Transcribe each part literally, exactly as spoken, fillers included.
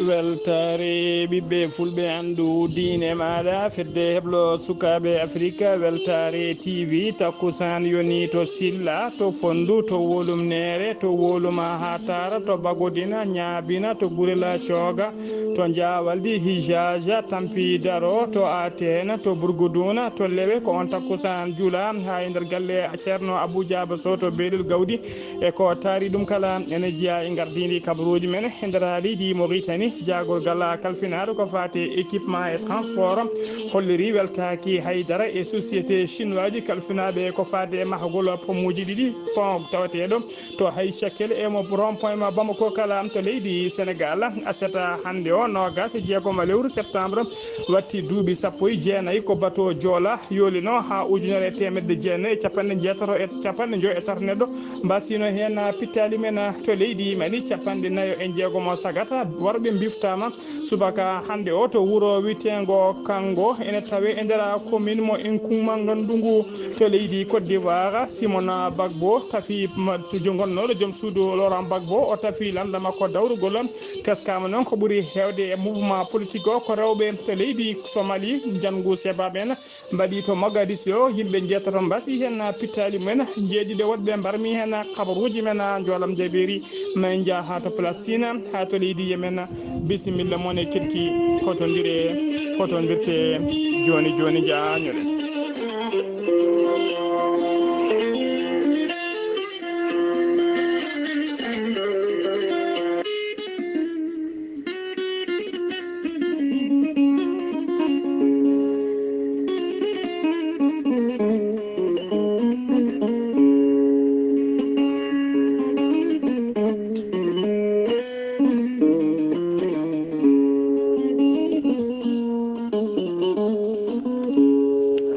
Weltaare ɓiɓɓe fulɓe, anndu diine maaɗa, fedde heblo sukaaɓe Afrika, weltaare T V, takkusaan yoni to Silla, to Fonndu, to Wolum Neere, to Wolum Haataara, to Bagodina, Ñaabina, to Gurela Cooga, to Njaawaldi, Hijaaja, Tampi Daro, to Ateen, to Burguduuna, to Lewe, ko on takkusaan jula haa e nder galle Ceerno Abuu Jaaba Sow to Beelel Gawdi. E ko taari ɗum kala, ene jeyaa e ngardiindi kabaruuji men e nder leydi Mauritanie. Jaagorgal kalfinaaɗo ko faati e équipement e transport holliri weltaaki haydara e société chinois ji kalfinaaɓe ko faati e mahgol pomuuji ɗiɗi, pont tawateeɗo to Hay Chakele e mo rond-point mo Bamako kala to leydi Sénégal. Aset hannde o, noogas e jeegom lewru septembre, watti duuɓi sappo e jeenayi ko bato Joola yoolino haa ujunere e teemedde jeenayi e capanɗe jeetato e capanɗe njoy e tato neɗɗo mbasino heen pittaali men to leydi Mali. Capanɗe nayo e jeegom o sagata worɓe mbiftaama subaka hannde o to wuro wiyeteengo Kango, ene tawee e nder commune mo Nkoumangandungu to leydi Côte d'Ivoire. Simon Gbagbo tafi ma-, gonnooɗo joom suudu Laurent Gbagbo, o tafi lannda makko dawrugol. Teskaama noon ko ɓuri heewde e mouvement politique o ko rewɓe to leydi Somali, njanngu Sebab en mbaɗi to Mogadiscio, yimɓe njeetato mbasi heen pittaali mumen, njeeɗiɗo woɗɓe mbarmi heen kabaruuji men. Njoolam jabeeri, ma en njah haa to Palestine, haa to leydi Yemen. Bisimilla mon e keɗki, hotondire, hotondirte jooni jooni, njaañoɗen.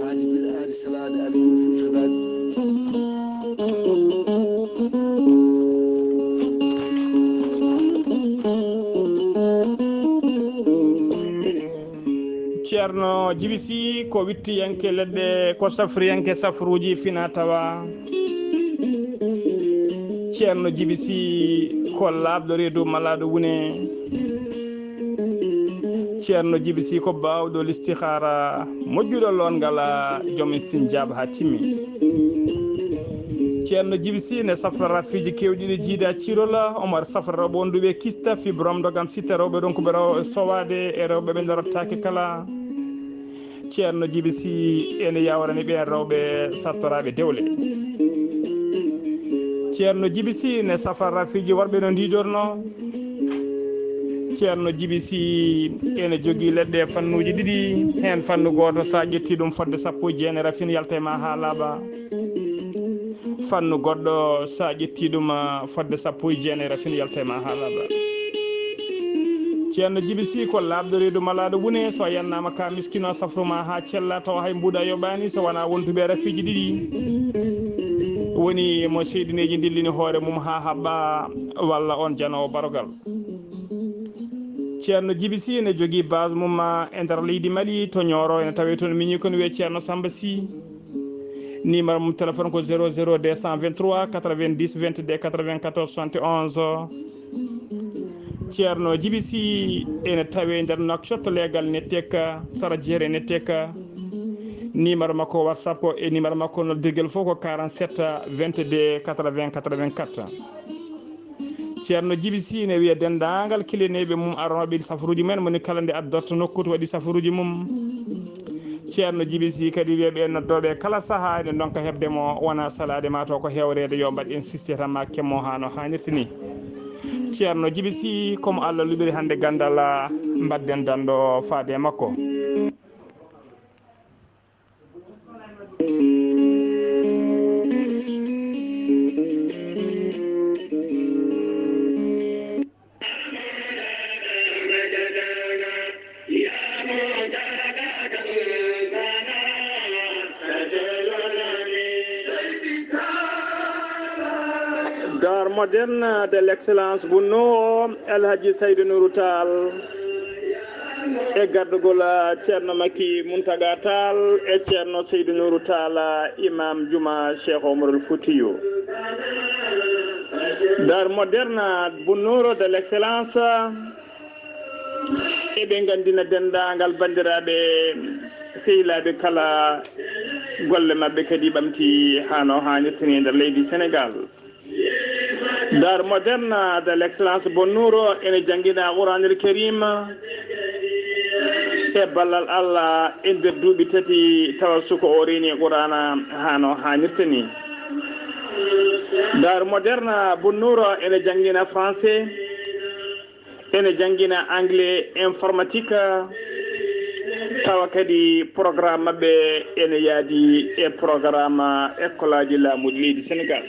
Haaji Bil Aadi Salaade Aliyu Fulfulaaji. Ceerno Jibi Sih ko wittiyanke leɗɗe, ko safriyanke safruuji fina tawa. Ceerno Jibi Sih ko laaɓɗo reedu malaaɗo wune. Ceerno Jibi Sih ko baawɗo listihaara, moƴƴuɗo loongal, joom istinjaab haa timmi. Ceerno Jibi Sih ne safra rafiiji keewɗi ɗi jiida ciirola, omo safra rewɓe wonduɓe kista, fibrome, ndogam, sitta, rewɓe ronkuɓe rew-, sowaade e rewɓe ɓe ndorottaake kala. Ceerno Jibi Sih ene yawrani ɓeen rewɓe sattoraaɓe dewle. Ceerno Jibi Sih ne safra rafiiji worɓe no ndiidorno. Ceerno Jibi Sih ene jogii leɗɗe fannuuji ɗiɗi, heen fannu gooto, so a ƴettii ɗum fodde sappo e jeenayi rafin, yalta e ma haa laaɓa. Fannu goɗɗo, so a ƴettii ɗum, ah, fodde sappo e jeenayi rafin, yalta e ma haa laaɓa. Ceerno Jibi Sih ko laaɓɗo reedu malaaɗo wune, so a yannaama ka miskino, safru ma haa cella, tawa hay mbuuɗa yoɓaani, so wonaa wontuɓe rafiiji ɗiɗi. Woni mo seyɗineeji ndillini hoore mum haa haɓɓa, walla on janoowo barogal. Ceerno Jibi Sih ene jogii base mum, ah, e nder leydi Mali, to Nioro, ene tawee toon miñi ko ne wiyee Ceerno Samba Sih. Numéro mum téléphone ko zéro zéro deux cent vingt-trois quatre-vingt-dix vingt-deux quatre-vingt-quatorze soixante et onze. Ceerno Jibi Sih ene tawee nder Nouakchott, leegal Netteka, sara jeere Netteka. Numéro makko WhatsApp e numéro makko noddirgel fof ko quarante-sept vingt-deux quatre-vingts quatre-vingt-quatre. Ceerno Jibi Sih ne wiya denndaangal kilineeɓe mum aronooɓe safruuji mum en, moni kala nde addorto nokku to waɗi safruuji mum. Ceerno Jibi Sih kadi wiya ɓe noddooɓe kala sahaa ene ndonka heɓde mo, wonaa salaade ma taw ko hewreede, yo mbaɗ insisté tan ma kemmo haa no haanirta ni. Ceerno Jibi Sih, ko mo Allah luɓiri hannde ganndal, mbaɗden danndo faade e makko. Dar moderne de l'excellence bu Nuuro, El Hadji Seydou Nourou Tall, e gardugol Ceerno Makki Muntaga Tall e Ceerno Seydou Nourou Tall, imam juma Cheikh Omarul Foutiyou. Dar moderne bu Nuuro de l'excellence, eɓe nganndina denndaangal banndiraaɓe sehilaaɓe kala, golle maɓɓe kadi ɓamti hano haanirta ni nder leydi Senegal. Dar moderne de l'excellence bu Nuuro ene janngina Quraanul Karim e ballal Allah e nder duuɓi tati, tawa suka o reeni Quraana hano haanirta ni. Dar moderne bu Nuuro ene janngina français, ene janngina anglais, informatique, tawa kadi programme maɓɓe ene yaadi e programme école aji laamuɗi leydi Senegal.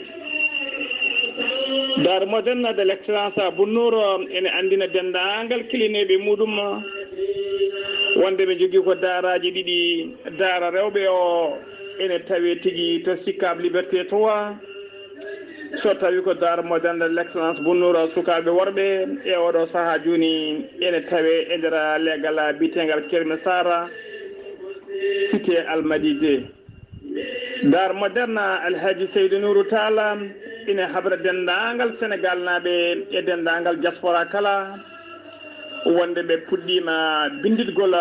Dar moderne de l'excellence bu Nuuro ene anndina denndaangal kilineeɓe muɗum wonde ɓe njogii ko daaraaji ɗiɗi. Daara rewɓe o ene tawe tigi to Sicap Liberté trois. So tawi ko Dar moderne de l'excellence bu Nuuro sukaaɓe worɓe e oɗo sahaa jooni ene tawe e nder leegal biyeteegal Kermesara, cité Almadi deux. Dar moderne, El Hadji Seydou Nourou Tall ina habra denndaangal Senegal naaɓe e denndaangal diaspora kala wonde ɓe puɗɗiima binnditgol,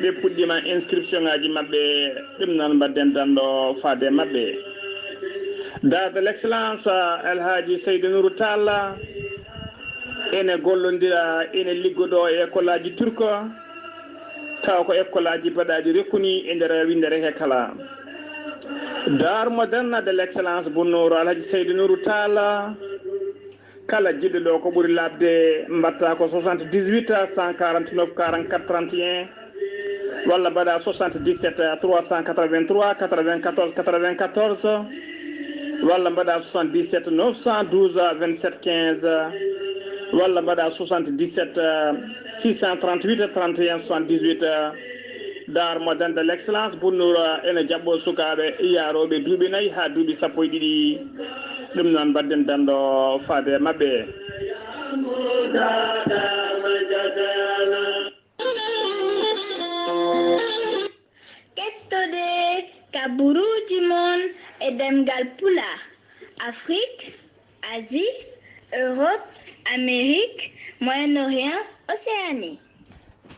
ɓe puɗɗiima inscription aji maɓɓe, ɗum noon mbaɗden danndo faade maɓɓe. Dar de l'excellence, El Hadji Seydou Nourou Tall ene gollondira, ene liggodoo e école aji turc, tawa ko école aji baɗaaɗi rekkuni e nder winndere he kala. Dar moderne de l'excellence bu Nuuro, El Hadji Seydou Nourou Tall, kala jiɗɗo ɗo ko ɓuri laaɓde, mbaɗta ko soixante-dix-huit cent quarante-neuf quarante-quatre trente et un, walla mbaɗa soixante-dix-sept trois cent quatre-vingt-trois quatre-vingt-quatorze quatre-vingt-quatorze, walla mbaɗa soixante-dix-sept neuf cent douze vingt-sept quinze, walla mbaɗa soixante-dix-sept six cent trente-huit trente et un soixante-dix-huit. Dar moderne de l'excellence bu Nuuro ene jaɓɓo sukaaɓe yaarooɓe duuɓi nayi haa duuɓi sappo e ɗiɗi. Ɗum noon mbaɗden danndo faade e maɓɓe. Kettode kaburuuji mon e ɗemngal Pulaar, Afrik, Asie, Europe, Amérique, Moyen-Orient, Océanie.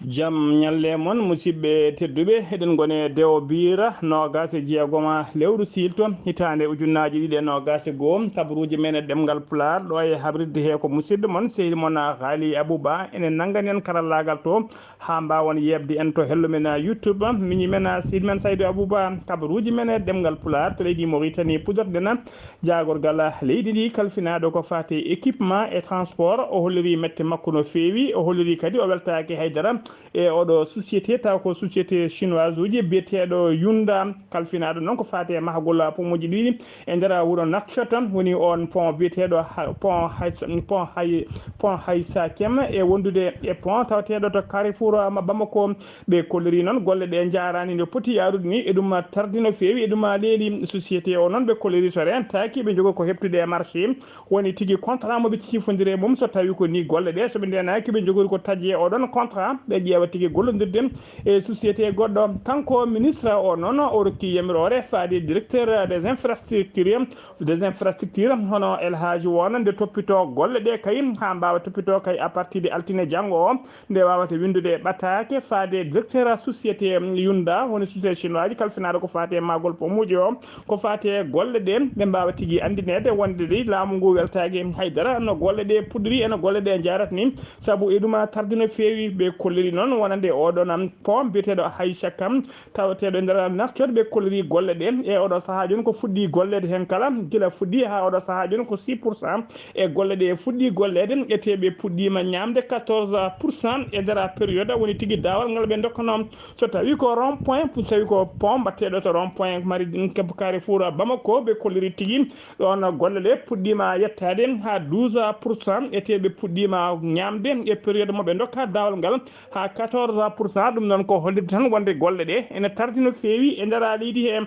Jam ñalle mon, musidɓe tedduɓe. Eɗen ngoni e dewo biira noogaas e jeegoma lewru siilto, hitaande ujunnaaji ɗiɗi e noogaas e goo. Kabaruuji men e ɗemngal Pulaar, ɗo e habrirde he ko musidɗo mon, sehil mon, Haali Abuba, ene nanngani en karallaagal to, haa mbaawon yeeɓde en to hello men, YouTube, miñi men, sehil men Saydu Abuba. Kabaruuji men e ɗemngal Pulaar to leydi Moritani, puɗorɗen jaagorgal leydi ndi kalfinaaɗo ko faati équipement et transport. O holliri mette makko no feewi, o holliri kadi o weltaaki haydara e oɗo société, taw ko société chinoise uji biyeteeɗo Yunda, kalfinaaɗo noon ko faati e mahgol pomuji ɗiɗi e nder wuro Nouakchott. Woni on pont biyeteeɗo ha-, pont hay-, pont hay-, pont Haysa Kem e wondude e pont tawateeɗo to Carrefour, ma, Bamako. Ɓe kolliri noon golle ɗe njaaraani no poti yaarude ni, e ɗum tardi no feewi, e ɗum leeli. Société o noon ɓe kolliri so rentaaki ɓe njogoo ko heɓtude e marché, woni tigi contrat mo ɓe cifondiri e mum. So tawi ko ni golle ɗe, so ɓe ndeenaaki ɓe njogori ko taƴi e oɗon contrat, ɓe ƴeewa tigi gollondirde e société goɗɗo. Kanko ministre o noon o rokki yamiroore faade directeur des infrastructures, des infrastructures, hono El Hadji wona nde toppito golle ɗe kay, haa mbaawa toppito kay à partir de altine janngo o, nde wawata windude e ɓataake faade directeur société Yunda, woni société chinoise kalfinaaɗo ko faate e maagol pomuji o, ko faate e golle ɗe, ɓe mbawa tigi andineede wonde de laamu ngu weltaaki haydara no golle ɗe puɗɗori, eno golle ɗe njarat ni, sabu e ɗum tardi no feewi. Ɓe kolliri noon wonande oɗon pont biyeteeɗo Haysa Kem, tawateeɗo e nder Nouakchott. Ɓe kolliri golle ɗe e oɗo sahaa jooni ko fuɗɗi golleede heen kala, gila fuɗɗi haa oɗo sahaa jooni ko six pour cent e golle ɗe fuɗɗi golleede, e te ɓe puɗɗiima ñaamde quatorze pour cent e nder période woni tigi daawal ngal ɓe ndokkanoo. So tawi ko rond point, so tawi ko pont mbaɗteeɗo to rond point mari Carrefour Bamako, ɓe kolliri tigi ɗoon golle ɗe puɗɗiima yettaade haa douze pour cent, e te ɓe puɗɗiima ñaamde e période mo ɓe ndokka daawal ngal haa quatorze pour cent. Ɗum noon ko hollirde tan wonde golle ɗe ene tardi no feewi e nder leydi he.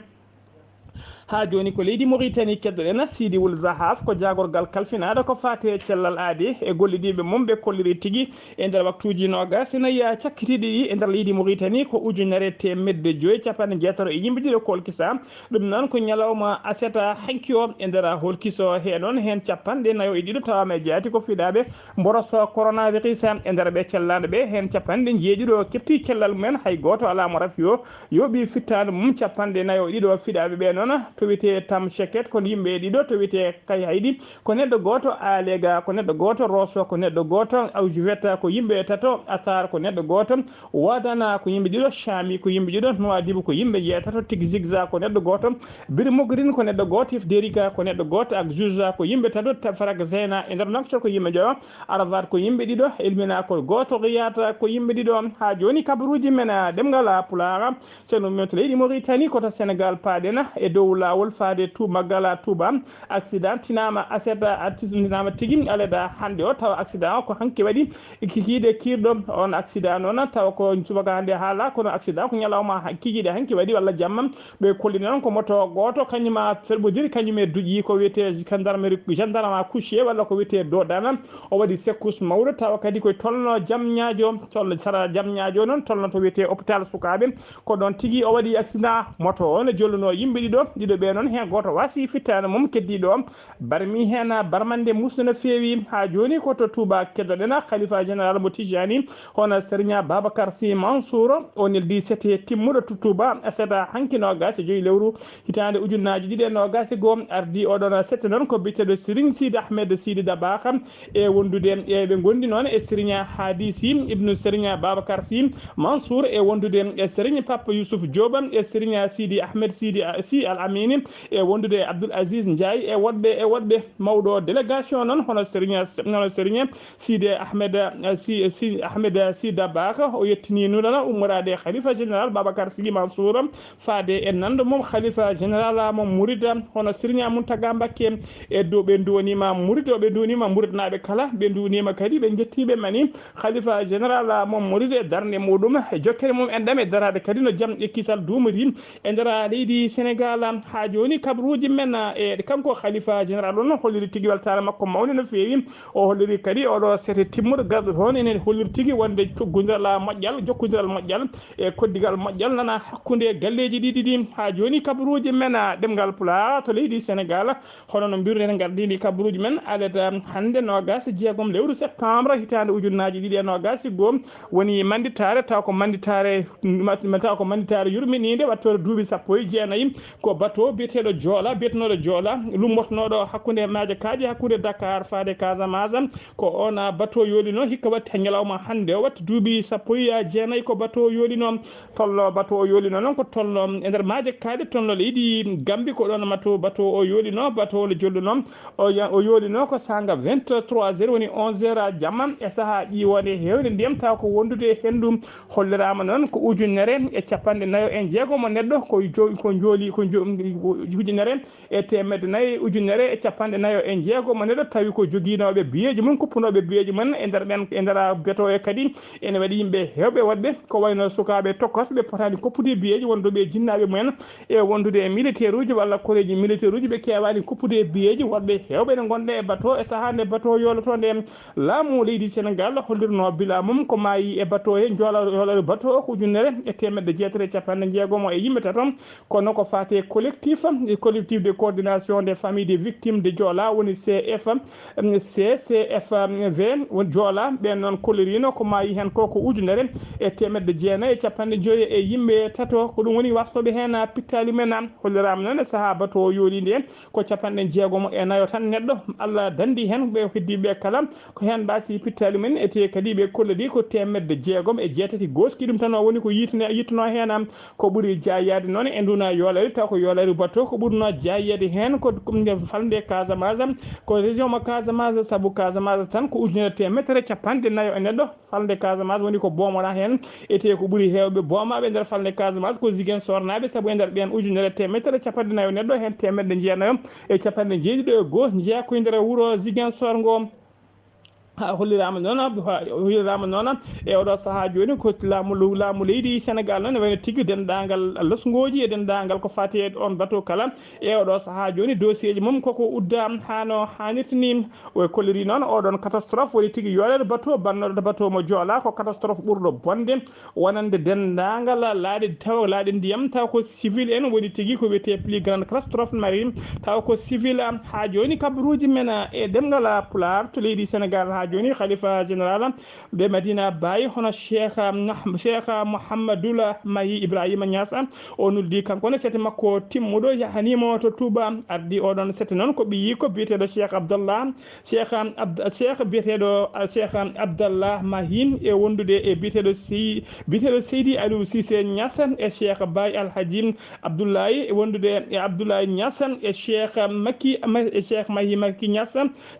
Haa jooni ko leydi Mauritanie keddoɗen, Sidi Wul Zahaf ko jaagorgal kalfinaaɗo ko faati e cellal aadi e gollidiiɓe mum. Ɓe kolliri tigi e nder waktuuji noogas ina yiya cakkitiiɗi ɗi e nder leydi Mauritanie ko ujunere teemedde joyi capanɗe jeetati e yimɓe ɗiɗo kolkisa. Ɗum noon ko ñalawma aseta hanki o e nder holkiso he noon heen capanɗe nayo e ɗiɗo tawaama e jeyaati ko fiɗaaɓe mboros coronavirus e nder ɓe cellaaɗo ɓe heen capanɗe jeeɗiɗo kepti cellal mumen, hay gooto alaa mo rafi o. Yooɓi fittaandu mum capanɗe nayo e ɗiɗo fiɗaaɓe ɓe noon to wiyetee Tam Cheket ko yimɓe ɗiɗo, to wiyetee Kay Haydi ko neɗɗo gooto, Alega ko neɗɗo gooto, Roso ko neɗɗo gooto, Aujuveta ko yimɓe tato, Atar ko neɗɗo gooto, Wadana ko yimɓe ɗiɗo, Chami ko yimɓe ɗiɗo, Nouadhibou ko yimɓe jeetato, Tigzigza ko neɗɗo gooto, Birmugrin ko neɗɗo gooto, Ifderika ko neɗɗo gooto, ak Juza ko yimɓe tato, Tafarak Zena e nder Nouakchott ko yimɓe joyo, Arafat ko yimɓe ɗiɗo, Elmina ko gooto, Riyata ko yimɓe ɗiɗo. Haa jooni kabaruuji men, ah, ɗemngal, ah, Pulaar. So en ummii to leydi Mauritanie, ko to Senegal paaɗen e dow laawol faade Touba Gala Touba. Accident tinaama aset, ah, tinaama tigi aleda hannde o, tawa accident o ko hanki waɗi kikiiɗe kiirɗo. On accident noon tawa ko subaka hannde haala, kono accident ko ñalawma ha-, kikiiɗe hanki waɗi walla jamma. Ɓe kolli noon ko moto gooto kañum a ferɓodiri kañum e duƴƴi ko wiyetee gendarmerie, gendarme couché walla ko wiyetee dodana. O waɗi secousse mawɗo tawa kadi koye tolno jam ñaajo, tolno sara jam ñaajo noon, tolno to wiyetee hôpital sukaaɓe. Ko ɗoon tigi o waɗi accident. Moto o ne jolluno yimɓe ɗiɗo, ɗiɗo ɓe noon heen gooto wasi fittaandu mum, keddiiɗo o barmi heen barmande musde no feewi. Haa jooni ko to Touba keddoɗen khalifa général mo Tijani, hono Serigne Babacar Sy Mansour. O neldi sete timmuɗo to Touba, seta hanki noogas e joyi lewru hitaande ujunnaaji ɗiɗi e noogas e goo. Ardi oɗon sete noon ko biyeteeɗo Serigne Sidi Ahmed Sidi Dabakh e wondude e ɓe ngondi noon e Serigne Hadi Sy ibnu Serigne Babacar Sy Mansour e wondude e Serigne Papa Youssouf Diop e Serigne Sidi Ahmed Sidi Sy Al Amini e wondude e Abdoul Aziz Ndiaye e woɗɓe e woɗɓe. Mawɗo délégation noon hono Serigne, hono Serigne Sidi Ahmed, eh, Sy, Sy, Ahmed Sy Dabakh, o yettini nulal ummoraade e khalifa général Babacar Sy Mansour faade e nanndo mum khalifa général mo Mouride, hono Serigne Mountaga Mbacké. E dow ɓe nduwaniima Mouride, o ɓe nduwaniima Mouridnaaɓe kala, ɓe nduwaniima kadi, ɓe njettii, ɓe mani khalifa général mo Mouride e darnde muɗum, e jokkere mum enɗam e daraade kadi no jam e kisal duumori e nder leydi Senegal. Haa jooni kabaruuji men, e kanko khalifa général on holliri tigi weltaare makko mawnde no feewi. O holliri kadi oɗo sete timmuɗo garɗo toon ene holliri tigi wonde coggondiral moƴƴal, jokkondiral moƴƴal e koddigal moƴƴal nana hakkunde galleeji ɗiɗi ɗi. Haa jooni kabaruuji men, ah, ɗemngal Pulaar to leydi Senegal, hono no mbiruɗen ngardiiɗi kabaruuji men, alet, ah, hannde noogas e jeegom lewru septembre hitaande ujunnaaji ɗiɗi e noogas e goo woni mannditaare, taw ko mannditaare, ma-, taw ko mannditaare yurminiinde wattoore duuɓi sappo e jeenayi. Ko bateau biyeteeɗo Joola, biyetenooɗo Joola, lummotonooɗo hakkunde maaje kaaƴe, hakkunde Dakar faade Casamance. Ko oon bateau yoolino hikka watti ñalawma hannde o, watti duuɓi sappo e jeenayi ko bateau o yoolino. Tolno bateau o yoolino noon ko tolno e nder maaje kaaƴe, tolno leydi Gambie, ko ɗoon bateau, bateau o yoolino, bateau o ne jolluno. O ya-, o yoolino ko saanga vingt-trois heures, woni onze heures jamma, e sahaa ƴiiwoonde heewde ndiyam, tawa ko wondude e henndu. Holliraama noon ko ujunere e capanɗe nayo e jeegom o neɗɗo ko jo-, ko jooli, ko jo-, ujunere e teemedde nayi, ujunere e capanɗe nayo e jeegom o neɗɗo tawi ko jogiinooɓe biyeeji mum, kuppunooɓe biyeeji mum e nder ɓen, e nder bateau o kadi. Ene waɗi yimɓe heewɓe woɗɓe ko wayno sukaaɓe tokosɓe potaani koppude biyeeji, wonduɓe e jinnaaɓe mumen e wondude e militaire uji walla koreeji militaire uji, ɓe keewaani koppude biyeeji. Woɗɓe heewɓe ne ngonda e bateau e sahaa nde bateau yoolotoo nde. Laamu leydi Senegal hollirno bilan mum ko maayi e bateau he Joola, yoolere bateau o ko ujunere e teemedde jeetati e capanɗe jeegom e yimɓe tato. Kono ko faati e collectif, e collectif de coordination des familles des victimes de Joola, woni C F, C C F V, woni Joola, ɓen noon kollirino ko maayi heen ko, ko ujunere e teemedde jeenayi e capanɗe joyi e yimɓe tato. Ko ɗum woni wartooɓe heen pittaali men. Holliraama noon e sahaa bateau o yooli nde, ko capanɗe jeegom e nayo tan neɗɗo Allah danndi heen, ɓe heddiiɓe ɓe kala ko heen mbaasi pittaali men, e tee kadi ɓe kolliri ko teemedde jeegom e jeetati gooski. Ɗum tan o woni ko yiitane-, yittuno heen. Ko ɓuri jaayaade noon e nduna yoolari, taw ko yoolari bateau ko ɓurno jaayaade heen ko, ko falnde Casamance, ko région mo Casamance, sabu Casamance tan ko ujunere teemedere capanɗe nayo e neɗɗo. Falnde Casamance woni ko boomoɗaa heen. Etee ko ɓuri heewɓe boomaaɓe nder falnde Casamance ko Ziguinchor naaɓe, sabu e nder ɓeen ujunere teemedere capanɗe nayo neɗɗo, heen teemedde jeenayo e capanɗe jeeɗiɗo e goo njeyaa ko e nder wuro Ziguinchor ngo. Ha holliraama noon, ha holliraama noon e oɗo sahaa jooni ko laamu, laamu leydi Senegal noon, wayno tigi denndaangal lasngooji e denndaangal ko faati e oon bateau kala. E oɗo sahaa jooni, dossier ji mum koko udda hano haanirta ni. O kolliri noon oɗon catastrophe woni tigi yooɗeede bateau, bannooɗo bateau mo Joola, ko catastrophe ɓurɗo bonde wonande denndaangal laaɗe, tawa laaɗe ndiyam, taw ko civil en woni tigi ko wiyetee plus grande catastrophe marine, taw ko civil. Ha jooni kabaruuji men e ɗemngal Pulaar to leydi Senegal, ha jooni Khalifa Général ɓe Madina Baye, hono Cheikh, Cheikh Mouhamadoul Mahi Ibrahima Niass, o noddi kanko ne sete makko timmuɗo, yahaniimo to Touba, ardi oɗon sete noon ko ɓiyiiko biyeteeɗo Cheikh Abdallah, Cheikh Abd-, Cheikh biyeteeɗo, Cheikh Abdallah Mahi e wondude e biyeteeɗo Sey-, biyeteeɗo Seydi Aliou Cissé Niass e Cheikh Baye Alhaji Abdoulaye, e wondude e Abdoulaye Niass e Cheikh Makki, e Cheikh Mahi Makki Niass,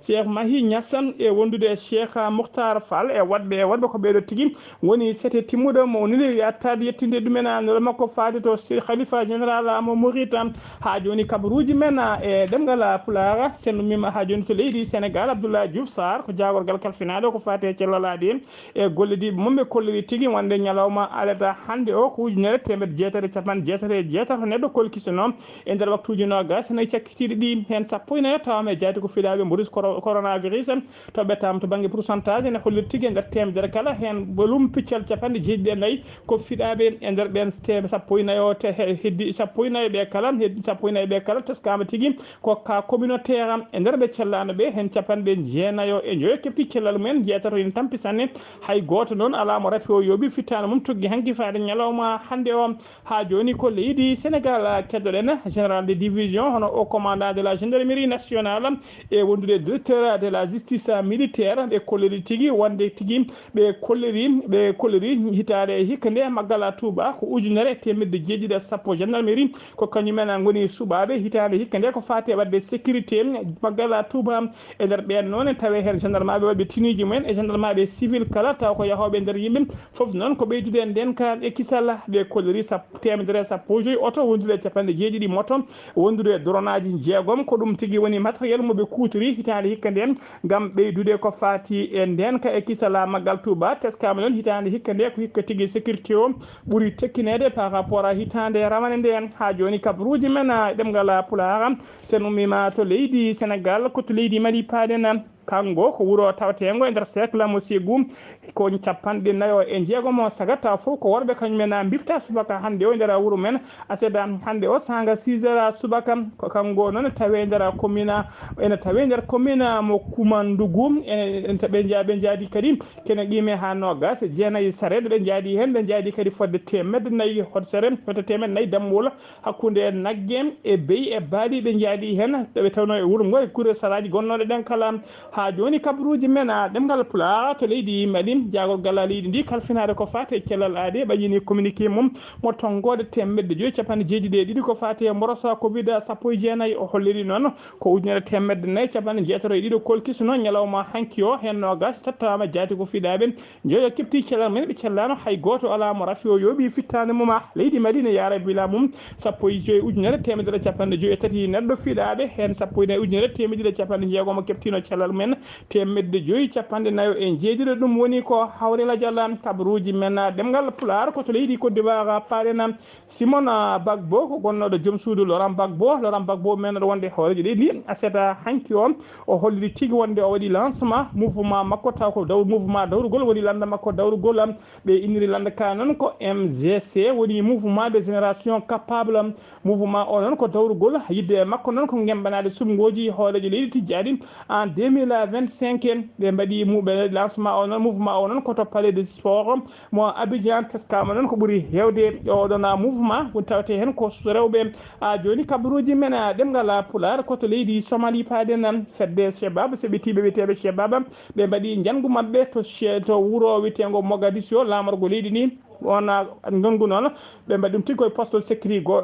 Cheikh Mahi Niass e wondude e Cheikh Mokhtar Fall e waɗɓe, e waɗɓe ko ɓeeɗo tigi woni sete timmuɗo mo woniri yattaade yettinde ɗumen anndal makko faade to Sey-, Khalifa Général mo Mouride. Ha jooni kabaruuji men e ɗemngal Pulaar, sen ummima ha jooni to leydi Senegal, Abdoulaye Diouf Sarr ko jaagorgal kalfinaaɗo ko faati e cellal aadi e gollodiiɓe mum ɓe kolliri tigi wonde ñalawma alata hannde o ko ujunere teemedde jeetati e capanɗe jeetati e jeetati neɗɗo kolkisono e nder waktuuji noogaas e nayi cakkitiiɗi ɗi, heen sappo e nayo tawama e jaati ko fiɗaaɓe mboris koro-, coronavirus. To ɓettaama to bannge pourcentage ene holliri tigi e nder teemedere kala heen ɓolum piccal capanɗe jeeɗiɗi e nayi ko fiɗaaɓe e nder ɓeen te-, sappo e nayo te-, he-, heddi sappo e nayo ɓe kala, heddi sappo e nayo ɓe kala teskaama tigi ko cas communautaire e nder ɓe cellaano ɓe, heen capanɗe jeenayo e njoyo kefti cellal mumen, jeetato ene tampi sanne. Hay gooto noon alaa mo rafi o yooɓi fittaandu mum tuggi hanki faade ñalawma hannde o. Ha jooni ko leydi Senegal keddoɗen général de division hono o commandant de la gendarmerie nationale e wondude directeur de la justice militaire ɓe kolliri tigi wonde tigi ɓe kolliri, ɓe kolliri hitaande hikka nde maggal Touba ko ujunere e teemedde jeeɗiɗi e sappo gendarmerie ko kañumen ngoni suɓaaɓe hitaande hikka nde ko faati e waɗde sécurité maggal Touba. E nder ɓeen noon tawi heen gendarmeɓe waɗɓe tenue ji mumen e gendarmeɓe civil kala taw ko yahooɓe e nder yimɓe. Fof noon ko ɓeydude e ndeenka e kisal. Ɓe kolliri sap-, teemedere e sappo e joyi oto wondude e capanɗe jeeɗiɗi moto, wondude e drone aji jeegom. Ko ɗum tigi woni matériel mo ɓe kuutori hitaande hikka ndeen ngam ɓeydude ko faati e ndeenka e kisal maggal Touba. Teskaama noon hitaande hikka nde ko hikka tigi sécurité o ɓuri tekkineede par rapport à hitaande rawane ndeen. Ha jooni kabaruuji men, ah, ɗemngal Pulaar, sen ummima to leydi Senegal, ko to leydi Mali paaɗen. Kanngo ko wuro tawteengo e nder cercle mo Ségou, ko capanɗe nayo e jeegom o sagata fof ko worɓe, kañum en mbifta subaka hannde o e nder wuro men. Aseda hannde o saanga six heures subaka, ko kanngo noon tawe nder commune, ene tawe nder commune mo Koumandougou, ene, ene, ɓe nja-, ɓe njaadi kadi kene qime ha noogas e jeenayi sareet, ɓe njaadi heen, ɓe njaadi kadi fodde teemedde nayi hoto sere, hoto teemedde nayi dammuwol hakkunde nagge e beyi e baali ɓe njaadi heen, ɓe tawno e wuro ngo e kure saraaji gonnooɗe ɗen kala. Ha jooni kabaruuji men, ah, ɗemngal Pulaar to leydi Mali, jaagorgal leydi ndi kalfinaade ko faati e cellal aadi, ɓayyini communiqué mum mo tonngoode teemedde joyi capanɗe jeeɗiɗi e ɗiɗi ko faati e mborosa covid sappo e jeenayi. O holliri noon ko ujunere teemedde nayi capanɗe jeetato e ɗiɗo kolkisono ñalawma hanki o, heen noogas tattaama jaati ko fiɗaaɓe. Joyo kepti cellal men, ɓe cellaano, hay gooto alaa mo rafi o yooɓi fittaande mum. Ah, leydi Mali ne yaara bila mum, sappo e joyi ujunere teemedere capanɗe joyi e tati neɗɗo fiɗaaɓe, heen sappo e nayi ujunere teemedere capanɗe jeegom keptino cellal men, teemedde joyi capanɗe nayo e jeeɗiɗo. Ɗum woni ko hawri lajal kabaruuji men ɗemngal Pulaar ko to leydi Côte d'Ivoire paaɗen. Simon, ah, Gbagbo ko gonnooɗo joom suudu Laurent Gbagbo. Laurent Gbagbo men ɗo wonde hooreejo leydi ndi, aseta hanki o, o holliri tigi wonde o waɗi lancement mouvement makko, taw ko daw-, mouvement dawrugol woni lannda makko dawrugol. Ɓe inniri lannda ka noon ko M G C, woni mouvement de génération capable. Mouvement o noon ko dawrugol, yidde makko noon ko ngembanaade suɓngooji hooreejo leydi tijjaani en deux mille vingt-cinq. Ɓe mbaɗi mu-, ɓe lancement o noon, mouvement o noon ko to Palais de Sport mo Abidjan. Teskama noon ko ɓuri heewde e oɗon mouvement woni tawete heen ko rewɓe. A jooni kabaruuji men, a, ɗemngal Pulaar ko to leydi Somali paaɗen. Fedde Shabab, seɓɓitiiɓe wiyeteeɓe Shabab, ɓe mbaɗi njanngu maɓɓe to che-, to wuro wiyeteengo Mogadiscio, laamorgo leydi ndi. On, a, njanngu noon, ɓe mbaɗi ɗum tigi koye poste sécurité go-,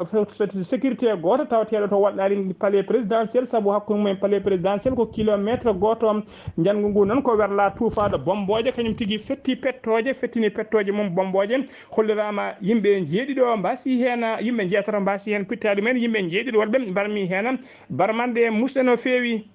sécurité gooto tawateeɗo to waɗɗaali palais présidentiel, sabu hakkunde mumen palais présidentiel ko kilometre gooto. Njanngu ngu noon ko werla tuufaaɗo bommbooje, kañum tigi fetti pettooje, fettini pettooje mum bommbooje. Holliraama yimɓe njeeɗiɗo mbaasi heen, yimɓe njeetato mbaasi heen pittaali men, yimɓe njeeɗiɗo wonɓe mbarmi heen barmanɗe musɗe no feewi.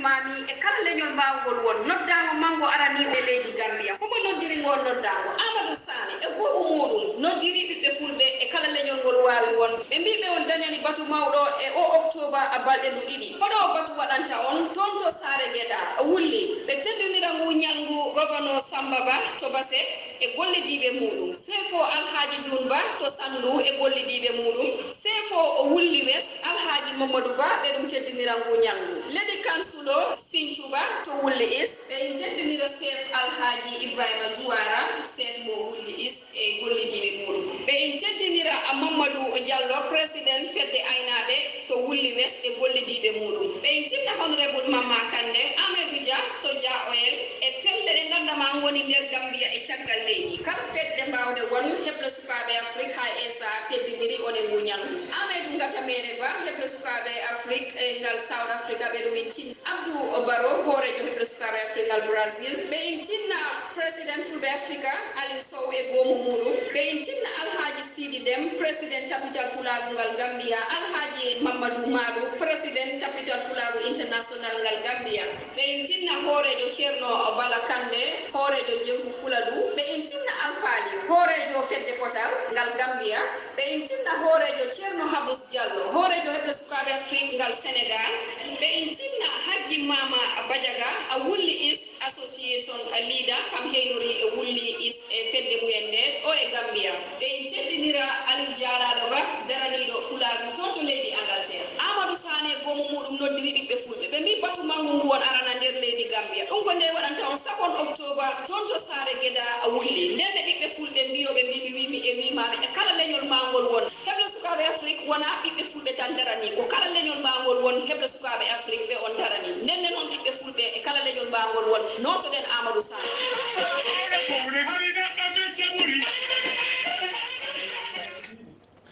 Maami e kala leñol mbaawngol won. Noddaango manngo aranii e leydi Gambia. Homo noddiri ngol noddaango? Amadou Sané e goomu muuɗum noddiri ɓiɓɓe fulɓe e kala leñol ngol waawi won. Ɓe mbii ɓe on dañani batu mawɗo e o oktooba balɗe ndu ɗiɗi. Hoɗo batu waɗanta on toon to Saare Geɗa? Wulli. Ɓe teddinira ngu ñalngu Governor Samba Ba to Base e gollidiiɓe muuɗum. Seefo Alhaaji Juun Ba to Sanndu e gollidiiɓe muuɗum. Seefo o Wulli West Alhaaji Mamadou Ba ɓe ɗum teddinira ngu ñalngu. Ledi Kansulo Sincuba to Wulli East, ɓe in teddinira Seef Alhaaji Ibrahima Juwara, Seef mo Wulli East e gollidiiɓe muuɗum. Ɓe in teddinira Mamadou Diallo, Président Fedde Aynaaɓe to Wulli West e gollidiiɓe muuɗum. Ɓe in tinna Honorable Mamma Kande, Amadou Dia to Dia Oil e pelle ɗe ngannduɗaa ngoni nder Gambia e caggal leydi. Kala fedde mbaawde won heɓle sukaaɓe Afrik, hay esa teddiniri on e ngu ñalngu. Amadou Ngata Mere Ba, heɓle sukaaɓe Afrik e ngal South Africa, ɓe ɗum in tinna. Abdou Baro, hooreejo heɓre sukaaɓe Afrika ngal Brazil. Ɓe in tinna President Fulɓe Afrika, Aliou Sow e goomu muuɗum. Ɓe in tinna Alhaaji Sidi Dem, President Tapital Pulaagu ngal Gambia, Alhaaji Mamadou Maadu, President Tapital Pulaagu International ngal Gambia. Ɓe in tinna hooreejo Ceerno Bala Kande, hooreejo Jewgu Fuladu. Ɓe in tinna Alfaaji, hooreejo Fedde Potal ngal Gambia. Ɓe in tinna hooreejo Ceerno Habus Diallo, hooreejo heɓre sukaaɓe Afrik ngal Senegal. Ɓe in tinna Hajji Mama Bajaga, a Wulli East Association leader, kam heynori e Wulli East e fedde mumen nde o e Gambia. Ɓe in teddinira Aliou Dialaaɗo Ba, daraniiɗo Pulaagu to to leydi Angleterre. Amadou Sané goomu muuɗum noddiri ɓiɓɓe fulɓe. Ɓe mbii batu manngu ngu on arana nder leydi Gambia. Ɗum ko nde waɗanta on sappo on oktooba, toon to Saare Geɗa a Wulli. Nden ne ɓiɓɓe fulɓe mbiyooɓe mbii mi wii mi e wii maami e kala leñol mbaawngol won. Heɓle sukaaɓe Afrik wonaa ɓiɓɓe fulɓe tan daranii, ko kala leñol mbaawngol won heɓle sukaaɓe Afrik ɓe on daranii. Nden ne noon ɓiɓɓe fulɓe e kala leñol mbaawngol won, nootoɗen Amadou Sané.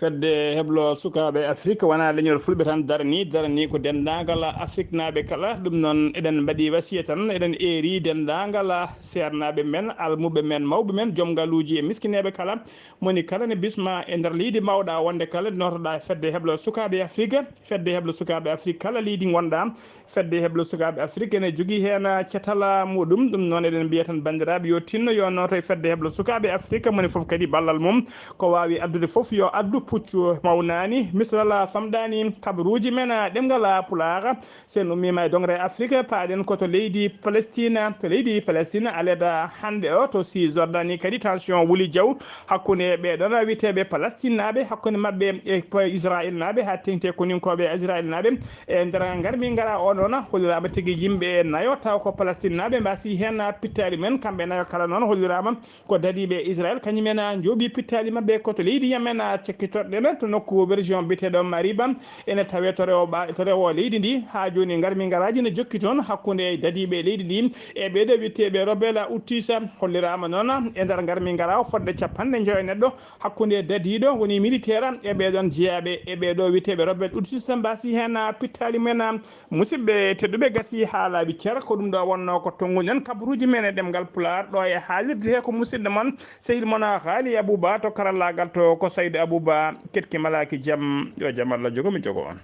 Fedde heblo sukaaɓe Afrik wonaa leñol fulɓe tan daranii, daranii ko denndaangal Afriknaaɓe kala. Ɗum noon eɗen mbaɗi wasiya tan, eɗen eeri denndaangal seernaaɓe men, almuɓe men, mawɓe men, joom ngaluuji e miskineeɓe kala, moni kala ne bisma e nder leydi mawɗa wonde kala nootoɗaa fedde heblo sukaaɓe Afrik, fedde heblo sukaaɓe Afrik kala leydi ngonɗaa, fedde heblo sukaaɓe Afrik ene jogii heen catal muɗum. Ɗum noon eɗen mbiya tan banndiraaɓe yo tinno yo nooto e fedde heblo sukaaɓe Afrik, moni fof kadi ballal mum ko waawi addude fof yo addu puccu mawnaani, misrala famɗaani, kabaruuji men ɗemngal Pulaar. So en ummiima e doŋre Afrik, paaɗen ko to leydi Palestine, to leydi Palestine aleda hannde o to Cisjordanie kadi tension wuli jaw hakkunde ɓee ɗoon wiyeteeɓe Palestinnaaɓe, hakkunde maɓɓe e Israelnaaɓe, haa teŋti e koninkooɓe Israelnaaɓe. E nder ngar min ngara o noon holliraama tigi yimɓe nayo taw ko Palestinnaaɓe mbasi heen pittaali men, kamɓe nayo kala noon holliraama ko dadiiɓe Israel, kañum en njooɓi pittaali maɓɓe ko to leydi Yemen, cekkitoɗen to nokku version biyeteeɗo Mariba, ene tawee to rewo ɓa-, to rewo leydi ndi. Haa jooni ngar min ngaraaji ne jokki toon hakkunde dadiiɓe leydi ndi e ɓeeɗo wiyeteeɓe rebelle Houthis. Holliraama noon e nder ngar min ngara o fodde capanɗe njoyo neɗɗo hakkunde dadiiɗo woni militaire e ɓeeɗoon jeyaaɓe e ɓeeɗo wiyeteeɓe rebelle Houthis mbasi heen pittaali men. Musidɓe tedduɓe, gasi haa laaɓi cer, ko ɗum ɗo wonnoo ko tonnguɗen kabaruuji men e ɗemngal Pulaar ɗo e haalirde he ko musidɗo mon sehil mon Haali Abouba to karallaagal to ko Saydu Abouba. Ketki malaaki jam, yo jam Allah jogo mi jogo on.